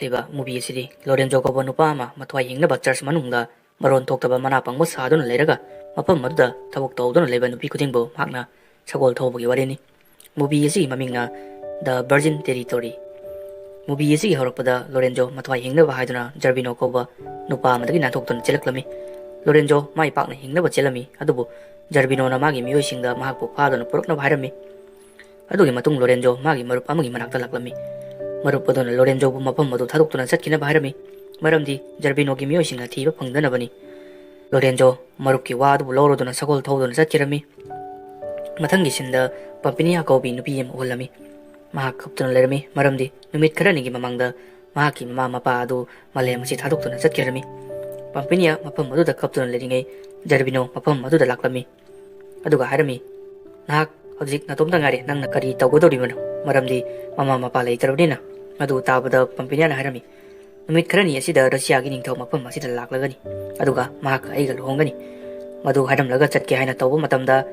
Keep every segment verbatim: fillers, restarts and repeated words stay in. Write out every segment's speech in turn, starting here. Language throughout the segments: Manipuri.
ꯂꯩꯕ movie ꯑꯁꯤꯗꯤ ꯂꯣꯔꯦꯟꯖꯣ ꯀꯧꯕ ꯅꯨꯄꯥ ꯑꯃ ꯃꯊ꯭ꯋꯥꯏ ꯍꯤꯡꯅꯕ church ꯃꯅꯨꯡꯗ ꯃꯔꯣꯟ ꯊꯣꯛꯇꯕ ꯃꯅꯥ ꯄꯪꯕ ꯁꯥꯗꯨꯅ ꯂꯩꯔꯒ ꯃꯐꯝ ꯑꯗꯨꯗ ꯊꯕꯛ ꯇꯧꯗꯨꯅ ꯂꯩꯕ ꯅꯨꯄꯤ ꯈꯨꯗꯤꯡꯕꯨ ꯃꯍꯥꯛꯅ ꯁꯒꯣꯜ ꯊꯧꯕꯒꯤ ꯋꯥꯔꯤꯅꯤ꯫ Movie ꯑꯁꯤꯒꯤ ꯃꯃꯤꯡꯅ The Virgin Territory꯫ Movie ꯑꯁꯤꯒꯤ ꯍꯧꯔꯛꯄꯗ ꯂꯣꯔꯦꯟꯖꯣ ꯃꯊ꯭ꯋꯥꯏ ꯍꯤꯡꯅꯕ ꯍꯥꯏꯗꯨꯅ ꯖꯔꯕꯤꯅꯣ ꯀꯧꯕ ꯅꯨꯄꯥ ꯑꯃꯗꯒꯤ ꯅꯥꯟꯊꯣꯛꯇꯨꯅ ꯆꯦꯜꯂꯛꯂꯝꯃꯤ꯫ ꯂꯣꯔꯦꯟꯖꯣ ꯃꯥꯏ ꯄꯥꯛꯅ ꯍꯤꯡꯅꯕ ꯆꯦꯜꯂꯝꯃꯤ, ꯑꯗꯨꯕꯨ ꯖꯔꯕꯤꯅꯣꯅ ꯃꯥꯒꯤ ꯃꯤꯑꯣꯏꯁꯤꯡꯗ ꯃꯍꯥꯛꯄꯨ ꯐꯥꯗꯨꯅ ꯄꯨꯔꯛꯅꯕ ꯍꯥꯏꯔꯝꯃꯤ꯫ ꯑꯗꯨꯒꯤ ꯃꯇꯨꯡ ꯂꯣꯔꯦꯟꯖꯣ ꯃꯥꯒꯤ ꯃꯔꯨꯞ ꯑꯃꯒꯤ ꯃꯅꯥꯛꯇ ꯂꯥꯛꯂꯝꯃꯤ꯫ ꯃꯔꯨꯞ ꯑꯗꯨꯅ ꯂꯣꯔꯦꯟꯖꯣꯕꯨ ꯃꯐꯝ ꯑꯗꯨ ꯊꯥꯗꯣꯛꯇꯨꯅ ꯆꯠꯈꯤꯅꯕ ꯍꯥꯏꯔꯝꯃꯤ, ꯃꯔꯝꯗꯤ ꯖꯔꯕꯤꯅꯣꯒꯤ ꯃꯤꯑꯣꯏꯁꯤꯡꯅ ꯊꯤꯕ ꯐꯪꯗꯅꯕꯅꯤ꯫ ꯂꯣꯔꯦꯟꯖꯣ ꯃꯔꯨꯞꯀꯤ ꯋꯥ ꯑꯗꯨꯕꯨ ꯂꯧꯔꯗꯨꯅ ꯁꯒꯣꯜ ꯊꯧꯗꯨꯅ ꯆꯠꯈꯤꯔꯝꯃꯤ꯫ ꯃꯊꯪꯒꯤ ꯁꯤꯟꯗ ꯄꯝꯄꯤꯅꯤꯌꯥ ꯀꯧꯕꯤ ꯅꯨꯄꯤ ꯑꯃ ꯎꯍꯜꯂꯝꯃꯤ꯫ ꯃꯍꯥꯛ ꯀꯞꯇꯨꯅ ꯂꯩꯔꯝꯃꯤ, ꯃꯔꯝꯗꯤ ꯅꯨꯃꯤꯠ ꯈꯔꯅꯤꯒꯤ ꯃꯃꯥꯡꯗ ꯃꯍꯥꯛꯀꯤ ꯃꯃꯥ ꯃꯄꯥ ꯑꯗꯨ ꯃꯥꯂꯦꯝ ꯑꯁꯤ ꯊꯥꯗꯣꯛꯇꯨꯅ ꯆꯠꯈꯤꯔꯝꯃꯤ꯫ ꯄꯝꯄꯤꯅꯤꯌꯥ ꯃꯐꯝ ꯑꯗꯨꯗ ꯀꯞꯇꯨꯅ ꯂꯩꯔꯤꯉꯩ ꯖꯔꯕꯤꯅꯣ ꯃꯐꯝ ꯑꯗꯨꯗ ꯂꯥꯛꯂꯝꯃꯤ꯫ ꯑꯗꯨꯒ ꯍꯥꯏꯔꯝꯃꯤ, "ꯅꯍꯥꯛ ꯍꯧꯖꯤꯛ ꯅꯇꯣꯝꯇ ꯉꯥꯏꯔꯦ, ꯅꯪꯅ ꯀꯔꯤ ꯇꯧꯒꯗꯧꯔꯤꯕꯅꯣ? ꯃꯔꯝꯗꯤ ꯃꯃꯥ ꯃꯄꯥ ꯂꯩꯇ꯭ꯔꯕꯅꯤꯅ꯫" ꯃꯗꯨ ꯇꯥꯕꯗ ꯄꯝꯄꯤꯅꯤꯌꯥꯅ ꯍꯥꯏꯔꯝꯃꯤ, "ꯅꯨꯃꯤꯠ ꯈꯔꯅꯤ ꯑꯁꯤꯗ ꯔꯁꯤꯌꯥꯒꯤ ꯅꯤꯡꯊꯧ ꯃꯐꯝ ꯑꯁꯤꯗ ꯂꯥꯛꯂꯒꯅꯤ, ꯑꯗꯨꯒ ꯃꯍꯥꯛꯀ ꯑꯩꯒ ꯂꯨꯍꯣꯡꯒꯅꯤ꯫" ꯃꯗꯨ ꯍꯥꯏꯔꯝꯂꯒ ꯆꯠꯀꯦ ꯍꯥꯏꯅ ꯇꯧꯕ ꯃꯇꯝꯗ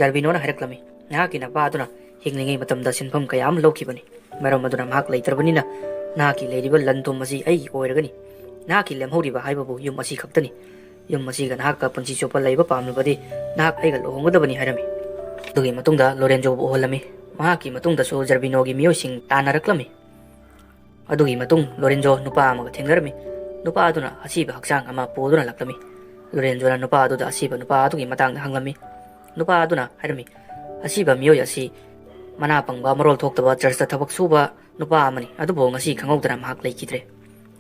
ꯖꯔꯕꯤꯅꯣꯅ ꯍꯥꯏꯔꯛꯂꯝꯃꯤ, "ꯅꯍꯥꯛꯀꯤ ꯅꯄꯥ ꯑꯗꯨꯅ ꯍꯤꯡꯂꯤꯉꯩ ꯃꯇꯝꯗ ꯁꯤꯟꯐꯝ ꯀꯌꯥ ꯑꯃ ꯂꯧꯈꯤꯕꯅꯤ꯫ ꯃꯔꯝ ꯑꯗꯨꯅ ꯃꯍꯥꯛ ꯂꯩꯇ꯭ꯔꯕꯅꯤꯅ ꯅꯍꯥꯛꯀꯤ ꯂꯩꯔꯤꯕ ꯂꯟ ꯊꯨꯝ ꯑꯁꯤ ꯑꯩꯒꯤ ꯑꯣꯏꯔꯒꯅꯤ꯫ ꯅꯍꯥꯛꯀꯤ ꯂꯦꯝꯍꯧꯔꯤꯕ ꯍꯥꯏꯕꯕꯨ ꯌꯨꯝ ꯑꯁꯤ ꯈꯛꯇꯅꯤ꯫ ꯌꯨꯝ ꯑꯁꯤꯒ ꯅꯍꯥꯛꯀ ꯄꯨꯟꯁꯤ ꯆꯨꯞꯄ ꯂꯩꯕ ꯄꯥꯝꯂꯕꯗꯤ ꯅꯍꯥꯛ ꯑꯩꯒ ꯂꯨꯍꯣꯡꯒꯗꯕꯅꯤ" ꯍꯥꯏꯔꯝꯃꯤ꯫ ꯑꯗꯨꯒꯤ ꯃꯇꯨꯡꯗ ꯂꯣꯔꯦꯟꯖꯣꯕꯨ ꯎꯍꯜꯂꯝꯃꯤ꯫ ꯃꯍꯥꯛꯀꯤ ꯃꯇꯨꯡꯗꯁꯨ ꯖꯔꯕꯤꯅꯣꯒꯤ ꯃꯤꯑꯣꯏꯁꯤꯡ ꯇꯥꯟꯅꯔꯛꯂꯝꯃꯤ꯫ ꯑꯗꯨꯒꯤ ꯃꯇꯨꯡ ꯂꯣꯔꯦꯟꯖꯣ ꯅꯨꯄꯥ ꯑꯃꯒ ꯊꯦꯡꯅꯔꯝꯃꯤ꯫ ꯅꯨꯄꯥ ꯑꯗꯨꯅ ꯑꯁꯤꯕ ꯍꯛꯆꯥꯡ ꯑꯃ ꯄꯨꯗꯨꯅ ꯂꯥꯛꯂꯝꯃꯤ꯫ ꯂꯣꯔꯦꯟꯖꯣꯅ ꯅꯨꯄꯥ ꯑꯗꯨꯗ ꯑꯁꯤꯕ ꯅꯨꯄꯥ ꯑꯗꯨꯒꯤ ꯃꯇꯥꯡꯗ ꯍꯪꯂꯝꯃꯤ꯫ ꯅꯨꯄꯥ ꯑꯗꯨꯅ ꯍꯥꯏꯔꯝꯃꯤ, "ꯑꯁꯤꯕ ꯃꯤꯑꯣꯏ ꯑꯁꯤ ꯃꯅꯥ ꯄꯪꯕ, ꯃꯔꯣꯜ ꯊꯣꯛꯇꯕ, churchꯇ ꯊꯕꯛ ꯁꯨꯕ ꯅꯨꯄꯥ ꯑꯃꯅꯤ, ꯑꯗꯨꯕꯨ ꯉꯁꯤ ꯈꯪꯍꯧꯗꯅ ꯃꯍꯥꯛ ꯂꯩꯈꯤꯗ꯭ꯔꯦ꯫"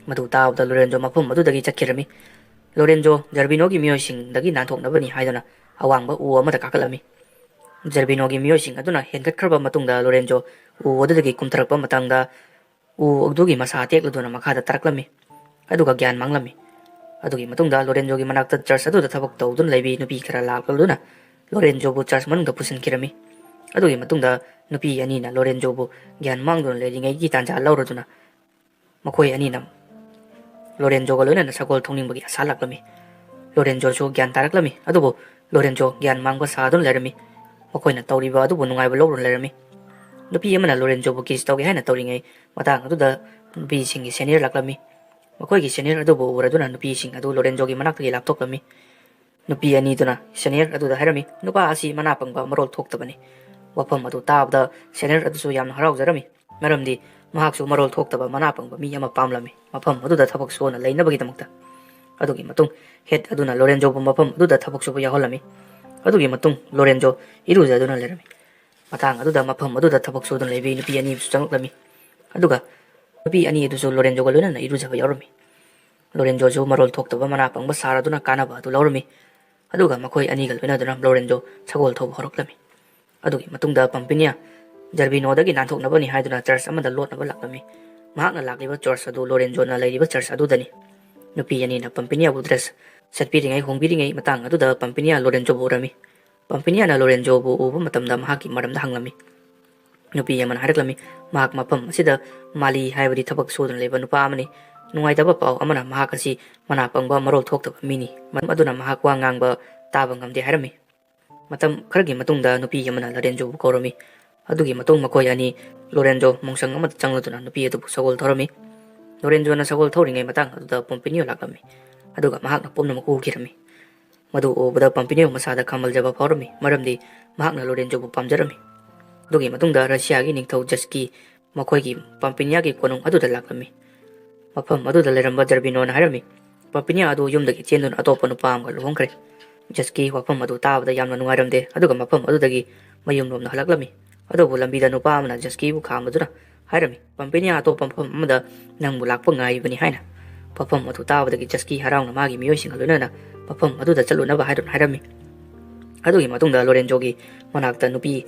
ꯃꯗꯨ ꯇꯥꯕꯗ ꯂꯣꯔꯦꯟꯖꯣ ꯃꯐꯝ ꯑꯗꯨꯗꯒꯤ ꯆꯠꯈꯤꯔꯝꯃꯤ꯫ ꯂꯣꯔꯦꯟꯖꯣ ꯖꯔꯕꯤꯅꯣꯒꯤ ꯃꯤꯑꯣꯏꯁꯤꯡꯗꯒꯤ ꯅꯥꯟꯊꯣꯛꯅꯕꯅꯤ ꯍꯥꯏꯗꯨꯅ ꯑꯋꯥꯡꯕ ꯎ ꯑꯃꯗ ꯀꯥꯈꯠꯂꯝꯃꯤ꯫ ꯖꯔꯕꯤꯅꯣꯒꯤ ꯃꯤꯑꯣꯏꯁꯤꯡ ꯑꯗꯨꯅ ꯍꯦꯟꯒꯠꯈ꯭ꯔꯕ ꯃꯇꯨꯡꯗ ꯂꯣꯔꯦꯟꯖꯣ ꯎ ꯑꯗꯨꯗꯒꯤ ꯀꯨꯝꯊꯔꯛꯄ ꯃꯇꯝꯗ ꯎ ꯑꯗꯨꯒꯤ ꯃꯁꯥ ꯇꯦꯛꯂꯗꯨꯅ ꯃꯈꯥꯗ ꯇꯥꯔꯛꯂꯝꯃꯤ, ꯑꯗꯨꯒ ꯒ꯭ꯌꯥꯟ ꯃꯥꯡꯂꯝꯃꯤ꯫ ꯑꯗꯨꯒꯤ ꯃꯇꯨꯡꯗ ꯂꯣꯔꯦꯟꯖꯣꯒꯤ ꯃꯅꯥꯛꯇ church ꯑꯗꯨꯗ ꯊꯕꯛ ꯇꯧꯗꯨꯅ ꯂꯩꯕꯤ ꯅꯨꯄꯤ ꯈꯔ ꯂꯥꯛꯂꯗꯨꯅ ꯂꯣꯔꯦꯟꯖꯣꯕꯨ church ꯃꯅꯨꯡꯗ ꯄꯨꯁꯤꯟꯈꯤꯔꯝꯃꯤ꯫ ꯑꯗꯨꯒꯤ ꯃꯇꯨꯡꯗ ꯅꯨꯄꯤ ꯑꯅꯤꯅ ꯂꯣꯔꯦꯟꯖꯣꯕꯨ ꯒ꯭ꯌꯥꯟ ꯃꯥꯡꯗꯨꯅ ꯂꯩꯔꯤꯉꯩꯒꯤ ꯇꯥꯟꯖꯥ ꯂꯧꯔꯗꯨꯅ ꯃꯈꯣꯏ ꯑꯅꯤꯅ ꯂꯣꯔꯦꯟꯖꯣꯒ ꯂꯣꯏꯅꯅ ꯁꯒꯣꯜ ꯊꯧꯅꯤꯡꯕꯒꯤ ꯑꯥꯁꯥ ꯂꯥꯛꯂꯝꯃꯤ꯫ ꯂꯣꯔꯦꯟꯖꯣꯁꯨ ꯒ꯭ꯌꯥꯟ ꯇꯥꯔꯛꯂꯝꯃꯤ, ꯑꯗꯨꯕꯨ ꯂꯣꯔꯦꯟꯖꯣ ꯒ꯭ꯌꯥꯟ ꯃꯥꯡꯕ ꯁꯥꯗꯨꯅ ꯂꯩꯔꯝꯃꯤ꯫ ꯃꯈꯣꯏꯅ ꯇꯧꯔꯤꯕ ꯑꯗꯨꯕꯨ ꯅꯨꯡꯉꯥꯏꯕ ꯂꯧꯔꯨꯅ ꯂꯩꯔꯝꯃꯤ꯫ ꯅꯨꯄꯤ ꯑꯃꯅ ꯂꯣꯔꯦꯟꯖꯣꯕꯨ ꯀꯤꯁ ꯇꯧꯒꯦ ꯍꯥꯏꯅ ꯇꯧꯔꯤꯉꯩ ꯃꯇꯥꯡ ꯑꯗꯨꯗ ꯅꯨꯄꯤꯁꯤꯡꯒꯤ ꯁꯦꯅꯤꯌꯔ ꯂꯥꯛꯂꯝꯃꯤ꯫ ꯃꯈꯣꯏꯒꯤ ꯁꯦꯅꯤꯌꯔ ꯑꯗꯨꯕꯨ ꯎꯔꯗꯨꯅ ꯅꯨꯄꯤꯁꯤꯡ ꯑꯗꯨ ꯂꯣꯔꯦꯟꯖꯣꯒꯤ ꯃꯅꯥꯛꯇꯒꯤ ꯂꯥꯞꯊꯣꯛꯂꯝꯃꯤ꯫ ꯅꯨꯄꯤ ꯑꯅꯤꯗꯨꯅ ꯁꯦꯅꯤꯌꯔ ꯑꯗꯨꯗ ꯍꯥꯏꯔꯝꯃꯤ, "ꯅꯨꯄꯥ ꯑꯁꯤ ꯃꯅꯥ ꯄꯪꯕ, ꯃꯔꯣꯜ ꯊꯣꯛꯇꯕꯅꯤ꯫" ꯋꯥꯐꯝ ꯑꯗꯨ ꯇꯥꯕꯗ ꯁꯦꯅꯤꯌꯔ ꯑꯗꯨꯁꯨ ꯌꯥꯝꯅ ꯍꯔꯥꯎꯖꯔꯝꯃꯤ, ꯃꯔꯝꯗꯤ ꯃꯍꯥꯛꯁꯨ ꯃꯔꯣꯜ ꯊꯣꯛꯇꯕ, ꯃꯅꯥ ꯄꯪꯕ ꯃꯤ ꯑꯃ ꯄꯥꯝꯂꯝꯃꯤ꯫ ꯃꯐꯝ ꯑꯗꯨꯗ ꯊꯕꯛ ꯁꯨꯅ ꯂꯩꯅꯕꯒꯤꯗꯃꯛꯇ꯫ ꯑꯗꯨꯒꯤ ꯃꯇꯨꯡ ꯍꯦꯠ ꯑꯗꯨꯅ ꯂꯣꯔꯦꯟꯖꯣꯕꯨ ꯃꯐꯝ ꯑꯗꯨꯗ ꯊꯕꯛ ꯁꯨꯕ ꯌꯥꯎꯍꯜꯂꯝꯃꯤ꯫ ꯑꯗꯨꯒꯤ ꯃꯇꯨꯡ ꯂꯣꯔꯦꯟꯖꯣ ꯏꯔꯨꯖꯗꯨꯅ ꯂꯩꯔꯝꯃꯤ꯫ ꯃꯇꯥꯡ ꯑꯗꯨꯗ ꯃꯐꯝ ꯑꯗꯨꯗ ꯊꯕꯛ ꯁꯨꯗꯨꯅ ꯂꯩꯕꯤ ꯅꯨꯄꯤ ꯑꯅꯤ ꯑꯃꯁꯨ ꯆꯪꯂꯛꯂꯝꯃꯤ꯫ ꯑꯗꯨꯒ ꯅꯨꯄꯤ ꯑꯅꯤ ꯑꯗꯨꯁꯨ ꯂꯣꯔꯦꯟꯖꯣꯒ ꯂꯣꯏꯅꯅ ꯏꯔꯨꯖꯕ ꯌꯥꯎꯔꯝꯃꯤ꯫ ꯂꯣꯔꯦꯟꯖꯣꯁꯨ ꯃꯔꯣꯜ ꯊꯣꯛꯇꯕ, ꯃꯅꯥ ꯄꯪꯕ ꯁꯥꯔꯗꯨꯅ ꯀꯥꯟꯅꯕ ꯑꯗꯨ ꯂꯧꯔꯝꯃꯤ꯫ ꯑꯗꯨꯒ ꯃꯈꯣꯏ ꯑꯅꯤꯒ ꯂꯣꯏꯅꯗꯨꯅ ꯂꯣꯔꯦꯟꯖꯣ ꯁꯒꯣꯜ ꯊꯧꯕ ꯍꯧꯔꯛꯂꯝꯃꯤ꯫ ꯑꯗꯨꯒꯤ ꯃꯇꯨꯡꯗ ꯄꯝꯄꯤꯅꯤꯌꯥ ꯖꯔꯕꯤꯅꯣꯗꯒꯤ ꯅꯥꯟꯊꯣꯛꯅꯕꯅꯤ ꯍꯥꯏꯗꯨꯅ ꯆꯔꯆ ꯑꯃꯗ ꯂꯣꯠꯅꯕ ꯂꯥꯛꯂꯝꯃꯤ꯫ ꯃꯍꯥꯛꯅ ꯂꯥꯛꯂꯤꯕ ꯆꯔꯆ ꯑꯗꯨ ꯂꯣꯔꯦꯟꯖꯣꯅ ꯂꯩꯔꯤꯕ ꯆꯔꯆ ꯑꯗꯨꯗꯅꯤ꯫ ꯅꯨꯄꯤ ꯑꯅꯤꯅ ꯄꯝꯄꯤꯅꯤꯌꯥꯕꯨ ꯗ꯭ꯔꯦꯁ ꯁꯦꯠꯄꯤꯔꯤꯉꯩ, ꯍꯣꯡꯕꯤꯔꯤꯉꯩ ꯃꯇꯥꯡ ꯑꯗꯨꯗ ꯄꯝꯄꯤꯅꯤꯌꯥ ꯂꯣꯔꯦꯟꯖꯣꯕꯨ ꯎꯔꯝꯃꯤ꯫ ꯄꯝꯄꯤꯅꯤꯌꯥꯅ ꯂꯣꯔꯦꯟꯖꯣꯕꯨ ꯎꯕ ꯃꯇꯝꯗ ꯃꯍꯥꯛꯀꯤ ꯃꯔꯝꯗ ꯍꯪꯂꯝꯃꯤ꯫ ꯅꯨꯄꯤ ꯑꯃꯅ ꯍꯥꯏꯔꯛꯂꯝꯃꯤ, ꯃꯍꯥꯛ ꯃꯐꯝ ꯑꯁꯤꯗ ꯃꯥꯂꯤ ꯍꯥꯏꯕꯗꯤ ꯊꯕꯛ ꯁꯨꯗꯨꯅ ꯂꯩꯕ ꯅꯨꯄꯥ ꯑꯃꯅꯤ꯫ ꯅꯨꯡꯉꯥꯏꯇꯕ ꯄꯥꯎ ꯑꯃꯅ, ꯃꯍꯥꯛ ꯑꯁꯤ ꯃꯅꯥ ꯄꯪꯕ, ꯃꯔꯣꯜ ꯊꯣꯛꯇꯕ ꯃꯤꯅꯤ꯫ ꯃꯔꯝ ꯑꯗꯨꯅ ꯃꯍꯥꯛ ꯋꯥ ꯉꯥꯡꯕ ꯇꯥꯕ ꯉꯝꯗꯦ ꯍꯥꯏꯔꯝꯃꯤ꯫ ꯃꯇꯝ ꯈꯔꯒꯤ ꯃꯇꯨꯡꯗ ꯅꯨꯄꯤ ꯑꯃꯅ ꯂꯣꯔꯦꯟꯖꯣꯕꯨ ꯀꯧꯔꯝꯃꯤ꯫ ꯑꯗꯨꯒꯤ ꯃꯇꯨꯡ ꯃꯈꯣꯏ ꯑꯅꯤ ꯂꯣꯔꯦꯟꯖꯣ ꯃꯣꯡꯁꯪ ꯑꯃꯗ ꯆꯪꯂꯗꯨꯅ ꯅꯨꯄꯤ ꯑꯗꯨꯕꯨ ꯁꯒꯣꯜ ꯊꯧꯔꯝꯃꯤ꯫ ꯂꯣꯔꯦꯟꯖꯣꯅ ꯁꯒꯣꯜ ꯊꯧꯔꯤꯉꯩ ꯃꯇꯥꯡ ꯑꯗꯨꯗ ꯄꯣꯝꯄꯤꯅꯤꯌꯣ ꯂꯥꯛꯂꯝꯃꯤ, ꯑꯗꯨꯒ ꯃꯍꯥꯛꯅ ꯄꯨꯝꯅꯃꯛ ꯎꯈꯤꯔꯝꯃꯤ꯫ ꯃꯗꯨ ꯎꯕꯗ ꯄꯝꯄꯤꯅꯤꯌꯣ ꯃꯁꯥꯗ ꯈꯝꯕꯜꯖꯕ ꯐꯥꯎꯔꯝꯃꯤ, ꯃꯔꯝꯗꯤ ꯃꯍꯥꯛꯅ ꯂꯣꯔꯦꯟꯖꯣꯕꯨ ꯄꯥꯝꯖꯔꯝꯃꯤ꯫ ꯑꯗꯨꯒꯤ ꯃꯇꯨꯡꯗ ꯔꯁꯤꯌꯥꯒꯤ ꯅꯤꯡꯊꯧ ꯖꯁꯀꯤ ꯃꯈꯣꯏꯒꯤ ꯄꯝꯄꯤꯅꯤꯌꯥꯒꯤ ꯀꯣꯅꯨꯡ ꯑꯗꯨꯗ ꯂꯥꯛꯂꯝꯃꯤ꯫ ꯃꯐꯝ ꯑꯗꯨꯗ ꯂꯩꯔꯝꯕ ꯖꯔꯕꯤꯅꯣꯅ ꯍꯥꯏꯔꯝꯃꯤ, ꯄꯝꯄꯤꯅꯤꯌꯥ ꯑꯗꯨ ꯌꯨꯝꯗꯒꯤ ꯆꯦꯟꯗꯨꯅ ꯑꯇꯣꯞꯄ ꯅꯨꯄꯥ ꯑꯃꯒ ꯂꯨꯍꯣꯡꯈ꯭ꯔꯦ꯫ ꯖꯁꯀꯤ ꯋꯥꯐꯝ ꯑꯗꯨ ꯇꯥꯕꯗ ꯌꯥꯝꯅ ꯅꯨꯡꯉꯥꯏꯔꯝꯗꯦ, ꯑꯗꯨꯒ ꯃꯐꯝ ꯑꯗꯨꯗꯒꯤ ꯃꯌꯨꯝꯂꯣꯝꯗ ꯍꯜꯂꯛꯂꯝꯃꯤ꯫ ꯑꯗꯨꯕꯨ ꯂꯝꯕꯤꯗ ꯅꯨꯄꯥ ꯑꯃꯅ ꯖꯁꯀꯤꯕꯨ ꯈꯥꯝꯕꯗꯨꯅ ꯍꯥꯏꯔꯝꯃꯤ, "ꯄꯝꯄꯤꯅꯤꯌꯥ ꯑꯇꯣꯞꯄ ꯃꯐꯝ ꯑꯃꯗ ꯅꯪꯕꯨ ꯂꯥꯛꯄ ꯉꯥꯏꯔꯤꯕꯅꯤ" ꯍꯥꯏꯅ꯫ ꯃꯐꯝ ꯑꯗꯨ ꯇꯥꯕꯗꯒꯤ ꯖꯁꯀꯤ ꯍꯔꯥꯎꯅ ꯃꯥꯒꯤ ꯃꯤꯑꯣꯏꯁꯤꯡꯒ ꯂꯣꯏꯅꯅ ꯃꯐꯝ ꯑꯗꯨꯗ ꯆꯠꯂꯨꯅꯕ ꯍꯥꯏꯗꯨꯅ ꯍꯥꯏꯔꯝꯃꯤ꯫ ꯑꯗꯨꯒꯤ ꯃꯇꯨꯡꯗ ꯂꯣꯔꯦꯟꯖꯣꯒꯤ ꯃꯅꯥꯛꯇ ꯅꯨꯄꯤ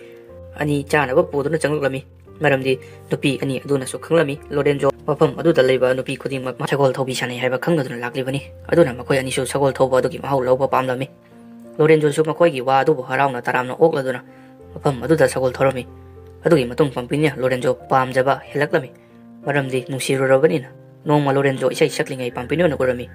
ꯑꯅꯤ ꯆꯥꯅꯕ ꯄꯨꯗꯨꯅ ꯆꯪꯂꯛꯂꯝꯃꯤ, ꯃꯔꯝꯗꯤ ꯅꯨꯄꯤ ꯑꯅꯤ ꯑꯗꯨꯅꯁꯨ ꯈꯪꯂꯝꯃꯤ, ꯂꯣꯔꯦꯟꯖꯣ ꯃꯐꯝ ꯑꯗꯨꯗ ꯂꯩꯕ ꯅꯨꯄꯤ ꯈꯨꯗꯤꯡꯃꯛ ꯁꯒꯣꯜ ꯊꯧꯕꯤ ꯁꯥꯟꯅꯩ ꯍꯥꯏꯕ ꯈꯪꯂꯗꯨꯅ ꯂꯥꯛꯂꯤꯕꯅꯤ꯫ ꯑꯗꯨꯅ ꯃꯈꯣꯏ ꯑꯅꯤꯁꯨ ꯁꯒꯣꯜ ꯊꯧꯕ ꯑꯗꯨꯒꯤ ꯃꯍꯥꯎ ꯂꯧꯕ ꯄꯥꯝꯂꯝꯃꯤ꯫ ꯂꯣꯔꯦꯟꯖꯣꯁꯨ ꯃꯈꯣꯏꯒꯤ ꯋꯥ ꯑꯗꯨꯕꯨ ꯍꯔꯥꯎꯅ ꯇꯔꯥꯝꯅ ꯑꯣꯛꯂꯗꯨꯅ ꯃꯐꯝ ꯑꯗꯨꯗ ꯁꯒꯣꯜ ꯊꯧꯔꯝꯃꯤ꯫ ꯑꯗꯨꯒꯤ ꯃꯇꯨꯡ ꯄꯝꯄꯤꯅꯤꯌꯥ ꯂꯣꯔꯦꯟꯖꯣ ꯄꯥꯝꯖꯕ ꯍꯦꯜꯂꯛꯂꯝꯃꯤ, ꯃꯔꯝꯗꯤ ꯅꯨꯡꯁꯤꯔꯨꯔꯕꯅꯤꯅ꯫ ꯅꯣꯡꯃ ꯂꯣꯔꯦꯟꯖꯣ ꯏꯁꯩ ꯁꯛꯂꯤꯉꯩ ꯄꯝꯄꯤꯅꯤꯌꯣꯅ ꯎꯔꯝꯃꯤ꯫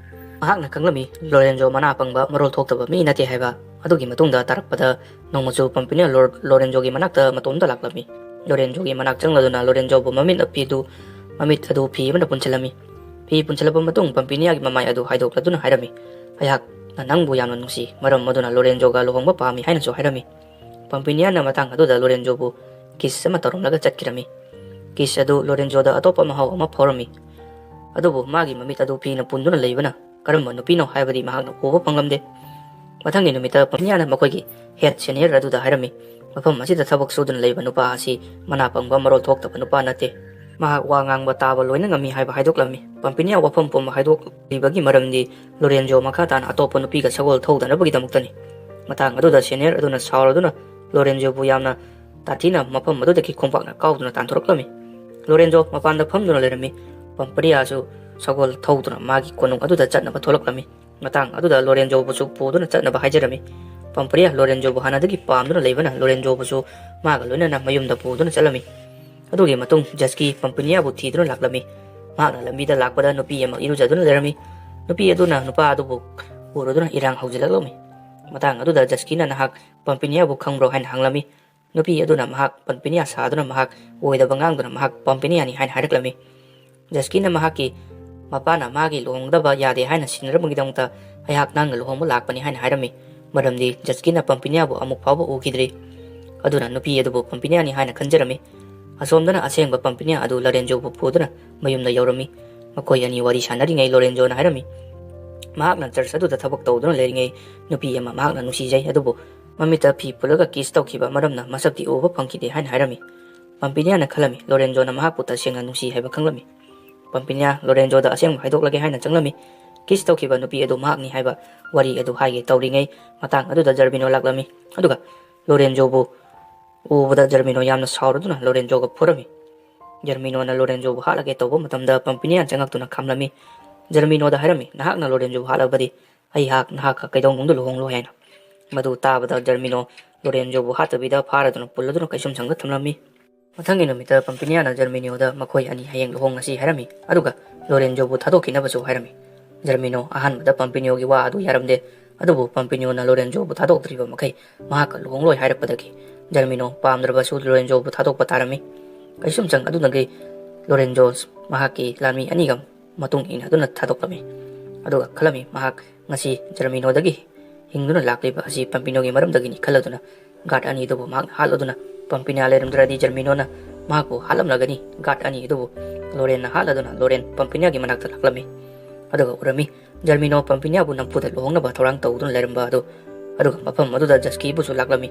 ꯃꯍꯥꯛꯅ ꯈꯪꯂꯝꯃꯤ ꯂꯣꯔꯦꯟꯖꯣ ꯃꯅꯥ ꯄꯪꯕ, ꯃꯔꯣꯜ ꯊꯣꯛꯇꯕ ꯃꯤ ꯅꯠꯇꯦ ꯍꯥꯏꯕ꯫ ꯑꯗꯨꯒꯤ ꯃꯇꯨꯡꯗ ꯇꯥꯔꯛꯄꯗ ꯅꯣꯡꯃꯁꯨ ꯄꯝꯄꯤꯅꯤꯌꯥ ꯂꯣꯔ-, ꯂꯣꯔꯦꯟꯖꯣꯒꯤ ꯃꯅꯥꯛꯇ ꯃꯇꯣꯝꯇ ꯂꯥꯛꯂꯝꯃꯤ꯫ ꯂꯣꯔꯦꯟꯖꯣꯒꯤ ꯃꯅꯥꯛ ꯆꯪꯂꯗꯨꯅ ꯂꯣꯔꯦꯟꯖꯣꯕꯨ ꯃꯃꯤꯠ ꯑꯄꯤꯗꯨ, ꯃꯃꯤꯠ ꯑꯗꯨ ꯐꯤ ꯑꯃꯅ ꯄꯨꯟꯁꯤꯜꯂꯝꯃꯤ꯫ ꯐꯤ ꯄꯨꯟꯁꯤꯜꯂꯕ ꯃꯇꯨꯡ ꯄꯝꯄꯤꯅꯤꯌꯥꯒꯤ ꯃꯃꯥꯏ ꯑꯗꯨ ꯍꯥꯏꯗꯣꯛꯂꯗꯨꯅ ꯍꯥꯏꯔꯝꯃꯤ, "ꯑꯩꯍꯥꯛꯅ ꯅꯪꯕꯨ ꯌꯥꯝꯅ ꯅꯨꯡꯁꯤ, ꯃꯔꯝ ꯑꯗꯨꯅ ꯂꯣꯔꯦꯟꯖꯣꯒ ꯂꯨꯍꯣꯡꯕ ꯄꯥꯝꯃꯤ" ꯍꯥꯏꯅꯁꯨ ꯍꯥꯏꯔꯝꯃꯤ꯫ ꯄꯝꯄꯤꯅꯤꯌꯥꯅ ꯃꯇꯥꯡ ꯑꯗꯨꯗ ꯂꯣꯔꯦꯟꯖꯣꯕꯨ ꯀꯤꯁ ꯑꯃ ꯇꯧꯔꯝꯂꯒ ꯆꯠꯈꯤꯔꯝꯃꯤ꯫ ꯀꯤꯁ ꯑꯗꯨ ꯂꯣꯔꯦꯟꯖꯣꯗ ꯑꯇꯣꯞꯄ ꯃꯍꯥꯎ ꯑꯃ ꯐꯥꯎꯔꯝꯃꯤ꯫ ꯑꯗꯨꯕꯨ ꯃꯥꯒꯤ ꯃꯃꯤꯠ ꯑꯗꯨ ꯐꯤꯅ ꯄꯨꯟꯗꯨꯅ ꯂꯩꯕꯅ ꯀꯔꯝꯕ ꯅꯨꯄꯤꯅꯣ ꯍꯥꯏꯕꯗꯤ ꯃꯍꯥꯛꯅ ꯎꯕ ꯐꯪꯂꯝꯗꯦ꯫ ꯃꯊꯪꯒꯤ ꯅꯨꯃꯤꯠꯇ ꯄꯝꯄꯤꯅꯤꯌꯥꯅ ꯃꯈꯣꯏꯒꯤ ꯍꯦꯗ ꯁꯦꯅꯤꯌꯔ ꯑꯗꯨꯗ ꯍꯥꯏꯔꯝꯃꯤ, "ꯃꯐꯝ ꯑꯁꯤꯗ ꯊꯕꯛ ꯁꯨꯗꯨꯅ ꯂꯩꯕ ꯅꯨꯄꯥ ꯑꯁꯤ ꯃꯅꯥ ꯄꯪꯕ, ꯃꯔꯣꯜ ꯊꯣꯛꯇꯕ ꯅꯨꯄꯥ ꯅꯠꯇꯦ꯫ ꯃꯍꯥꯛ ꯋꯥ ꯉꯥꯡꯕ, ꯇꯥꯕ ꯂꯣꯏꯅ ꯉꯝꯃꯤ" ꯍꯥꯏꯕ ꯍꯥꯏꯗꯣꯛꯂꯝꯃꯤ꯫ ꯄꯝꯄꯤꯅꯤꯌꯥ ꯋꯥꯐꯝ ꯄꯨꯝꯕ ꯍꯥꯏꯗꯣꯛꯂꯤꯕꯒꯤ ꯃꯔꯝꯗꯤ ꯂꯣꯔꯦꯟꯖꯣ ꯃꯈꯥ ꯇꯥꯅ ꯑꯇꯣꯞꯄ ꯅꯨꯄꯤꯒ ꯁꯒꯣꯜ ꯊꯧꯗꯅꯕꯒꯤꯗꯃꯛꯇꯅꯤ꯫ ꯃꯇꯥꯡ ꯑꯗꯨꯗ ꯁꯦꯅꯤꯌꯔ ꯑꯗꯨꯅ ꯁꯥꯎꯔꯗꯨꯅ ꯂꯣꯔꯦꯟꯖꯣꯕꯨ ꯌꯥꯝꯅ ꯇꯥꯊꯤꯅ ꯃꯐꯝ ꯑꯗꯨꯗꯒꯤ ꯈꯣꯡꯄꯥꯛꯅ ꯀꯥꯎꯗꯨꯅ ꯇꯥꯟꯊꯣꯔꯛꯂꯝꯃꯤ꯫ ꯂꯣꯔꯦꯟꯖꯣ ꯃꯄꯥꯟꯗ ꯐꯝꯗꯨꯅ ꯂꯩꯔꯝꯃꯤ꯫ ꯄꯝꯄꯤꯅꯤꯌꯥꯁꯨ ꯁꯒꯣꯜ ꯊꯧꯗꯨꯅ ꯃꯥꯒꯤ ꯀꯣꯅꯨꯡ ꯑꯗꯨꯗ ꯆꯠꯅꯕ ꯊꯣꯛꯂꯛꯂꯝꯃꯤ꯫ ꯃꯇꯥꯡ ꯑꯗꯨꯗ ꯂꯣꯔꯦꯟꯖꯣꯕꯨꯁꯨ ꯄꯨꯗꯨꯅ ꯆꯠꯅꯕ ꯍꯥꯏꯖꯔꯝꯃꯤ꯫ ꯄꯝꯄꯤꯅꯤꯌꯥ ꯂꯣꯔꯦꯟꯖꯣꯕꯨ ꯍꯥꯟꯅꯗꯒꯤ ꯄꯥꯝꯗꯨꯅ ꯂꯩꯕꯅ ꯂꯣꯔꯦꯟꯖꯣꯕꯨꯁꯨ ꯃꯥꯒ ꯂꯣꯏꯅꯅ ꯃꯌꯨꯝꯗ ꯄꯨꯗꯨꯅ ꯆꯠꯂꯝꯃꯤ꯫ ꯑꯗꯨꯒꯤ ꯃꯇꯨꯡ ꯖꯁꯀꯤ ꯄꯝꯄꯤꯅꯤꯌꯥꯕꯨ ꯊꯤꯗꯨꯅ ꯂꯥꯛꯂꯝꯃꯤ꯫ ꯃꯍꯥꯛꯅ ꯂꯝꯕꯤꯗ ꯂꯥꯛꯄꯗ ꯅꯨꯄꯤ ꯑꯃ ꯏꯔꯨꯖꯗꯨꯅ ꯂꯩꯔꯝꯃꯤ꯫ ꯅꯨꯄꯤ ꯑꯗꯨꯅ ꯅꯨꯄꯥ ꯑꯗꯨꯕꯨ ꯎꯔꯗꯨꯅ ꯏꯔꯥꯡ ꯍꯧꯖꯤꯜꯂꯛꯂꯝꯃꯤ꯫ ꯃꯇꯥꯡ ꯑꯗꯨꯗ ꯖꯁꯀꯤꯅ "ꯅꯍꯥꯛ ꯄꯝꯄꯤꯅꯤꯌꯥꯕꯨ ꯈꯪꯕ꯭ꯔꯣ?" ꯍꯥꯏꯅ ꯍꯪꯂꯝꯃꯤ꯫ ꯅꯨꯄꯤ ꯑꯗꯨꯅ ꯃꯍꯥꯛ ꯄꯝꯄꯤꯅꯤꯌꯥ ꯁꯥꯗꯨꯅ ꯃꯍꯥꯛ ꯑꯣꯏꯗꯕ ꯉꯥꯡꯗꯨꯅ ꯃꯍꯥꯛ ꯄꯝꯄꯤꯅꯤꯌꯥꯅꯤ ꯍꯥꯏꯅ ꯍꯥꯏꯔꯛꯂꯝꯃꯤ꯫ ꯖꯁꯀꯤꯅ ꯃꯍꯥꯛꯀꯤ ꯃꯄꯥꯅ ꯃꯥꯒꯤ ꯂꯨꯍꯣꯡꯒꯗꯕ ꯌꯥꯗꯦ ꯍꯥꯏꯅ ꯁꯤꯟꯅꯔꯝꯕꯒꯤꯗꯃꯛꯇ "ꯑꯩꯍꯥꯛ ꯅꯪꯒ ꯂꯨꯍꯣꯡꯕ ꯂꯥꯛꯄꯅꯤ" ꯍꯥꯏꯅ ꯍꯥꯏꯔꯝꯃꯤ꯫ ꯃꯔꯝꯗꯤ ꯖꯁꯀꯤꯅ ꯄꯝꯄꯤꯅꯤꯌꯥꯕꯨ ꯑꯃꯨꯛ ꯐꯥꯎꯕ ꯎꯈꯤꯗ꯭ꯔꯤ꯫ ꯑꯗꯨꯅ ꯅꯨꯄꯤ ꯑꯗꯨꯕꯨ ꯄꯝꯄꯤꯅꯤꯌꯥꯅꯤ ꯍꯥꯏꯅ ꯈꯟꯖꯔꯝꯃꯤ꯫ ꯑꯁꯣꯝꯗꯅ ꯑꯁꯦꯡꯕ ꯄꯝꯄꯤꯅꯤꯌꯥ ꯑꯗꯨ ꯂꯣꯔꯦꯟꯖꯣꯕꯨ ꯄꯨꯗꯨꯅ ꯃꯌꯨꯝꯗ ꯌꯧꯔꯝꯃꯤ꯫ ꯃꯈꯣꯏ ꯑꯅꯤ ꯋꯥꯔꯤ ꯁꯥꯟꯅꯔꯤꯉꯩ ꯂꯣꯔꯦꯟꯖꯣꯅ ꯍꯥꯏꯔꯝꯃꯤ, ꯃꯍꯥꯛꯅ ꯆꯔꯆ ꯑꯗꯨꯗ ꯊꯕꯛ ꯇꯧꯗꯨꯅ ꯂꯩꯔꯤꯉꯩ ꯅꯨꯄꯤ ꯑꯃ ꯃꯍꯥꯛꯅ ꯅꯨꯡꯁꯤꯖꯩ, ꯑꯗꯨꯕꯨ ꯃꯃꯤꯠꯇ ꯐꯤ ꯄꯨꯜꯂꯒ ꯀꯤꯁ ꯇꯧꯈꯤꯕ ꯃꯔꯝꯅ ꯃꯁꯛꯇꯤ ꯎꯕ ꯐꯪꯈꯤꯗꯦ ꯍꯥꯏꯅ ꯍꯥꯏꯔꯝꯃꯤ꯫ ꯄꯝꯄꯤꯅꯤꯌꯥꯅ ꯈꯜꯂꯝꯃꯤ, ꯂꯣꯔꯦꯟꯖꯣꯅ ꯃꯍꯥꯛꯄꯨ ꯇꯁꯦꯡꯅ ꯅꯨꯡꯁꯤ ꯍꯥꯏꯕ ꯈꯪꯂꯝꯃꯤ꯫ ꯄꯝꯄꯤꯅꯤꯌꯥ ꯂꯣꯔꯦꯟꯖꯣꯗ ꯑꯁꯦꯡꯕ ꯍꯥꯏꯗꯣꯛꯂꯒꯦ ꯍꯥꯏꯅ ꯆꯪꯂꯝꯃꯤ꯫ ꯀꯤꯁ ꯇꯧꯈꯤꯕ ꯅꯨꯄꯤ ꯑꯗꯨ ꯃꯍꯥꯛꯅꯤ ꯍꯥꯏꯕ ꯋꯥꯔꯤ ꯑꯗꯨ ꯍꯥꯏꯒꯦ ꯇꯧꯔꯤꯉꯩ ꯃꯇꯥꯡ ꯑꯗꯨꯗ ꯖꯔꯃꯤꯅꯣ ꯂꯥꯛꯂꯝꯃꯤ꯫ ꯑꯗꯨꯒ ꯂꯣꯔꯦꯟꯖꯣꯕꯨ ꯎꯕꯗ ꯖꯔꯃꯤꯅꯣ ꯌꯥꯝꯅ ꯁꯥꯎꯔꯗꯨꯅ ꯂꯣꯔꯦꯟꯖꯣꯒ ꯐꯨꯔꯝꯃꯤ꯫ ꯖꯔꯃꯤꯅꯣꯅ ꯂꯣꯔꯦꯟꯖꯣꯕꯨ ꯍꯥꯠꯂꯒꯦ ꯇꯧꯕ ꯃꯇꯝꯗ ꯄꯝꯄꯤꯅꯤꯌꯥ ꯆꯪꯉꯛꯇꯨꯅ ꯈꯥꯝꯂꯝꯃꯤ꯫ ꯖꯔꯃꯤꯅꯣꯗ ꯍꯥꯏꯔꯝꯃꯤ, "ꯅꯍꯥꯛꯅ ꯂꯣꯔꯦꯟꯖꯣꯕꯨ ꯍꯥꯠꯂꯕꯗꯤ ꯑꯩꯍꯥꯛ ꯅꯍꯥꯛꯀ ꯀꯩꯗꯧꯅꯨꯡꯗ ꯂꯨꯍꯣꯡꯂꯣꯏ" ꯍꯥꯏꯅ꯫ ꯃꯗꯨ ꯇꯥꯕꯗ ꯖꯔꯃꯤꯅꯣ ꯂꯣꯔꯦꯟꯖꯣꯕꯨ ꯍꯥꯠꯇꯕꯤꯗ ꯐꯥꯔꯗꯨꯅ ꯄꯨꯜꯂꯗꯨꯅ ꯀꯩꯁꯨꯝꯁꯪꯗ ꯊꯝꯂꯝꯃꯤ꯫ ꯃꯊꯪꯒꯤ ꯅꯨꯃꯤꯠꯇ ꯄꯝꯄꯤꯅꯤꯌꯥꯅ ꯖꯔꯃꯤꯅꯣꯗ ꯃꯈꯣꯏ ꯑꯅꯤ ꯍꯌꯦꯡ ꯂꯨꯍꯣꯡꯂꯁꯤ ꯍꯥꯏꯔꯝꯃꯤ꯫ ꯑꯗꯨꯒ ꯂꯣꯔꯦꯟꯖꯣꯕꯨ ꯊꯥꯗꯣꯛꯈꯤꯅꯕꯁꯨ ꯍꯥꯏꯔꯝꯃꯤ꯫ ꯖꯔꯃꯤꯅꯣ ꯑꯍꯥꯟꯕꯗ ꯄꯝꯄꯤꯅꯤꯌꯣꯒꯤ ꯋꯥ ꯑꯗꯨ ꯌꯥꯔꯝꯗꯦ꯫ ꯑꯗꯨꯕꯨ ꯄꯝꯄꯤꯅꯤꯌꯣꯅ ꯂꯣꯔꯦꯟꯖꯣꯕꯨ ꯊꯥꯗꯣꯛꯇ꯭ꯔꯤꯕ ꯃꯈꯩ ꯃꯍꯥꯛꯀ ꯂꯨꯍꯣꯡꯂꯣꯏ ꯍꯥꯏꯔꯛꯄꯗꯒꯤ ꯖꯔꯃꯤꯅꯣ ꯄꯥꯝꯗ꯭ꯔꯕꯁꯨ ꯂꯣꯔꯦꯟꯖꯣꯕꯨ ꯊꯥꯗꯣꯛꯄ ꯇꯥꯔꯝꯃꯤ꯫ ꯀꯩꯁꯨꯝꯁꯪ ꯑꯗꯨꯗꯒꯤ ꯂꯣꯔꯦꯟꯖꯣ ꯃꯍꯥꯛꯀꯤ ꯂꯥꯟꯃꯤ ꯑꯅꯤꯒ ꯃꯇꯨꯡ ꯏꯟꯅꯗꯨꯅ ꯊꯥꯗꯣꯛꯂꯝꯃꯤ꯫ ꯑꯗꯨꯒ ꯈꯜꯂꯝꯃꯤ, ꯃꯍꯥꯛ ꯉꯁꯤ ꯖꯔꯃꯤꯅꯣꯗꯒꯤ ꯍꯤꯡꯗꯨꯅ ꯂꯥꯛꯂꯤꯕ ꯑꯁꯤ ꯄꯝꯄꯤꯅꯣꯒꯤ ꯃꯔꯝꯗꯒꯤꯅꯤ ꯈꯜꯂꯗꯨꯅ guard ꯑꯅꯤ ꯑꯗꯨꯕꯨ ꯃꯍꯥꯛꯅ ꯍꯥꯠꯂꯗꯨꯅ, ꯄꯝꯄꯤꯅꯤꯌꯥ ꯂꯩꯔꯝꯗ꯭ꯔꯗꯤ ꯖꯔꯃꯤꯅꯣꯅ ꯃꯍꯥꯛꯄꯨ ꯍꯥꯠꯂꯝꯂꯒꯅꯤ꯫ Guard ꯑꯅꯤ ꯑꯗꯨꯕꯨ ꯂꯣꯔꯦꯟꯅ ꯍꯥꯠꯂꯗꯨꯅ ꯂꯣꯔꯦꯟ ꯄꯝꯄꯤꯅꯤꯌꯥꯒꯤ ꯃꯅꯥꯛꯇ ꯂꯥꯛꯂꯝꯃꯤ꯫ ꯑꯗꯨꯒ ꯎꯔꯝꯃꯤ, ꯖꯔꯃꯤꯅꯣ ꯄꯝꯄꯤꯅꯤꯌꯥꯕꯨ ꯅꯝꯐꯨꯗ ꯂꯨꯍꯣꯡꯅꯕ ꯊꯧꯔꯥꯡ ꯇꯧꯗꯨꯅ ꯂꯩꯔꯝꯕ ꯑꯗꯨ꯫ ꯑꯗꯨꯒ ꯃꯐꯝ ꯑꯗꯨꯗ ꯖꯁꯀꯤꯕꯨꯁꯨ ꯂꯥꯛꯂꯝꯃꯤ꯫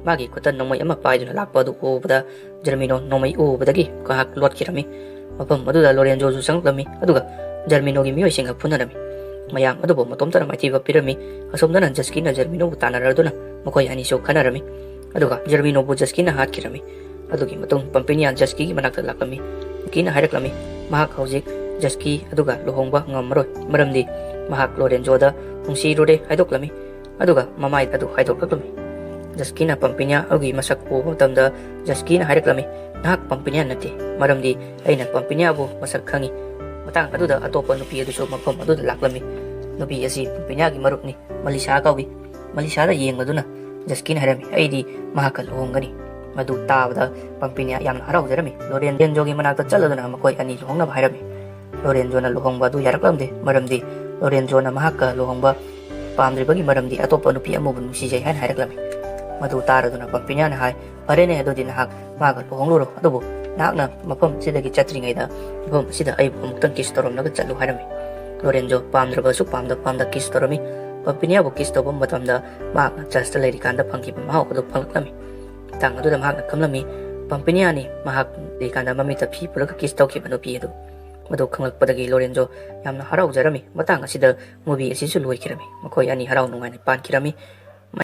ꯃꯥꯒꯤ ꯈꯨꯠꯇ ꯅꯣꯡꯃꯩ ꯑꯃ ꯄꯥꯏꯗꯨꯅ ꯂꯥꯛꯄ ꯑꯗꯨ ꯎꯕꯗ ꯖꯔꯃꯤꯅꯣ ꯅꯣꯡꯃꯩ ꯎꯕꯗꯒꯤ ꯉꯥꯏꯍꯥꯛ ꯂꯣꯠꯈꯤꯔꯝꯃꯤ꯫ ꯃꯐꯝ ꯑꯗꯨꯗ ꯂꯣꯔꯦꯟꯖꯣꯁꯨ ꯆꯪꯂꯛꯂꯝꯃꯤ, ꯑꯗꯨꯒ ꯖꯔꯃꯤꯅꯣꯒꯤ ꯃꯤꯑꯣꯏꯁꯤꯡꯒ ꯐꯨꯅꯔꯝꯃꯤ꯫ ꯃꯌꯥꯝ ꯑꯗꯨꯕꯨ ꯃꯇꯣꯝꯇꯅ ꯃꯥꯏꯊꯤꯕ ꯄꯤꯔꯝꯃꯤ꯫ ꯑꯁꯣꯝꯗꯅ ꯖꯁꯀꯤꯅ ꯖꯔꯃꯤꯅꯣꯕꯨ ꯇꯥꯟꯅꯔꯗꯨꯅ ꯃꯈꯣꯏ ꯑꯅꯤꯁꯨ ꯈꯠꯅꯔꯝꯃꯤ꯫ ꯑꯗꯨꯒ ꯖꯔꯃꯤꯅꯣꯕꯨ ꯖꯁꯀꯤꯅ ꯍꯥꯠꯈꯤꯔꯝꯃꯤ꯫ ꯑꯗꯨꯒꯤ ꯃꯇꯨꯡ ꯄꯝꯄꯤꯅꯤꯌꯥ ꯖꯁꯀꯤꯒꯤ ꯃꯅꯥꯛꯇ ꯂꯥꯛꯂꯝꯃꯤ꯫ ꯖꯁꯀꯤꯅ ꯍꯥꯏꯔꯛꯂꯝꯃꯤ, ꯃꯍꯥꯛ ꯍꯧꯖꯤꯛ ꯖꯁꯀꯤ ꯑꯗꯨꯒ ꯂꯨꯍꯣꯡꯕ ꯉꯝꯃꯔꯣꯏ, ꯃꯔꯝꯗꯤ ꯃꯍꯥꯛ ꯂꯣꯔꯦꯟꯖꯣꯗ ꯅꯨꯡꯁꯤꯔꯨꯔꯦ ꯍꯥꯏꯗꯣꯛꯂꯝꯃꯤ꯫ ꯑꯗꯨꯒ ꯃꯃꯥꯏ ꯑꯗꯨ ꯍꯥꯏꯗꯣꯛꯂꯛꯂꯝꯃꯤ꯫ ꯖꯁꯀꯤꯅ ꯄꯝꯄꯤꯅꯤꯌꯥꯒꯤ ꯃꯁꯛ ꯎꯕ ꯃꯇꯝꯗ ꯖꯁꯀꯤꯅ ꯍꯥꯏꯔꯛꯂꯝꯃꯤ, ꯅꯍꯥꯛ ꯄꯝꯄꯤꯅꯤꯌꯥ ꯅꯠꯇꯦ, ꯃꯔꯝꯗꯤ ꯑꯩꯅ ꯄꯝꯄꯤꯅꯤꯌꯥꯕꯨ ꯃꯁꯛ ꯈꯪꯏ꯫ ꯃꯇꯥꯡ ꯑꯗꯨꯗ ꯑꯇꯣꯞꯄ ꯅꯨꯄꯤ ꯑꯗꯨꯁꯨ ꯃꯐꯝ ꯑꯗꯨꯗ ꯂꯥꯛꯂꯝꯃꯤ꯫ ꯅꯨꯄꯤ ꯑꯁꯤ ꯄꯝꯄꯤꯅꯤꯌꯥꯒꯤ ꯃꯔꯨꯞꯅꯤ, ꯃꯂꯤꯁꯥ ꯀꯧꯏ꯫ ꯃꯂꯤꯁꯥꯗ ꯌꯦꯡꯂꯗꯨꯅ ꯖꯁꯀꯤꯅ ꯍꯥꯏꯔꯝꯃꯤ, ꯑꯩꯗꯤ ꯃꯍꯥꯛꯀ ꯂꯨꯍꯣꯡꯒꯅꯤ꯫ ꯃꯗꯨ ꯇꯥꯕꯗ ꯄꯝꯄꯤꯅꯤꯌꯥ ꯌꯥꯝꯅ ꯍꯔꯥꯎꯖꯔꯝꯃꯤ꯫ ꯂꯣꯔꯦꯟꯖꯣꯒꯤ ꯃꯅꯥꯛꯇ ꯆꯠꯂꯗꯨꯅ ꯃꯈꯣꯏ ꯑꯅꯤ ꯂꯨꯍꯣꯡꯅꯕ ꯍꯥꯏꯔꯝꯃꯤ꯫ ꯂꯣꯔꯦꯟꯖꯣꯅ ꯂꯨꯍꯣꯡꯕ ꯑꯗꯨ ꯌꯥꯔꯛꯂꯝꯗꯦ, ꯃꯔꯝꯗꯤ ꯂꯣꯔꯦꯟꯖꯣꯅ ꯃꯍꯥꯛꯀ ꯂꯨꯍꯣꯡꯕ ꯄꯥꯝꯗ꯭ꯔꯤꯕꯒꯤ ꯃꯔꯝꯗꯤ ꯑꯇꯣꯞꯄ ꯅꯨꯄꯤ ꯑꯃꯕꯨ ꯅꯨꯡꯁꯤꯖꯩ ꯍꯥꯏꯅ ꯍꯥꯏꯔꯛꯂꯝꯃꯤ꯫ ꯃꯗꯨ ꯇꯥꯔꯗꯨꯅ ꯄꯝꯄꯤꯅꯤꯌꯥꯅ ꯍꯥꯏ, ꯐꯔꯦꯅꯦ, ꯑꯗꯨꯗꯤ ꯅꯍꯥꯛ ꯃꯥꯒ ꯂꯨꯍꯣꯡꯂꯨꯔꯣ, ꯑꯗꯨꯕꯨ ꯅꯍꯥꯛꯅ ꯃꯐꯝ ꯑꯁꯤꯗꯒꯤ ꯆꯠꯇ꯭ꯔꯤꯉꯩꯗ ꯃꯐꯝ ꯑꯁꯤꯗ ꯑꯩꯕꯨ ꯑꯃꯨꯛꯇꯪ kiss ꯇꯧꯔꯝꯂꯒ ꯆꯠꯂꯨ ꯍꯥꯏꯔꯝꯃꯤ꯫ ꯂꯣꯔꯦꯟꯖꯣ ꯄꯥꯝꯗ꯭ꯔꯕꯁꯨ ꯄꯥꯝꯗ ꯄꯥꯝꯗ kiss ꯇꯧꯔꯝꯃꯤ꯫ ꯄꯝꯄꯤꯅꯤꯌꯥꯕꯨ kiss ꯇꯧꯕ ꯃꯇꯝꯗ ꯃꯍꯥꯛꯅ churchꯇ ꯂꯩꯔꯤꯀꯥꯟꯗ ꯐꯪꯈꯤꯕ ꯃꯍꯥꯎ ꯑꯗꯨ ꯐꯪꯂꯛꯂꯝꯃꯤ꯫ ꯃꯇꯥꯡ ꯑꯗꯨꯗ ꯃꯍꯥꯛꯅ ꯈꯪꯂꯝꯃꯤ, ꯄꯝꯄꯤꯅꯤꯌꯥꯅꯤ ꯃꯍꯥꯛ ꯂꯩꯔꯤꯀꯥꯟꯗ ꯃꯃꯤꯠꯇ ꯐꯤ ꯄꯨꯜꯂꯒ kiss ꯇꯧꯈꯤꯕ ꯅꯨꯄꯤ ꯑꯗꯨ꯫ ꯃꯗꯨ ꯈꯪꯂꯛꯄꯗꯒꯤ ꯂꯣꯔꯦꯟꯖꯣ ꯌꯥꯝꯅ ꯍꯔꯥꯎꯖꯔꯝꯃꯤ꯫ ꯃꯇꯥꯡ ꯑꯁꯤꯗ movie ꯑꯁꯤꯁꯨ ꯂꯣꯏꯈꯤꯔꯝꯃꯤ꯫ ꯃꯈꯣꯏ ꯑꯅꯤ ꯍꯔꯥꯎ ꯅꯨꯡꯉꯥꯏꯅ ꯄꯥꯟꯈꯤꯔꯝꯃꯤ꯫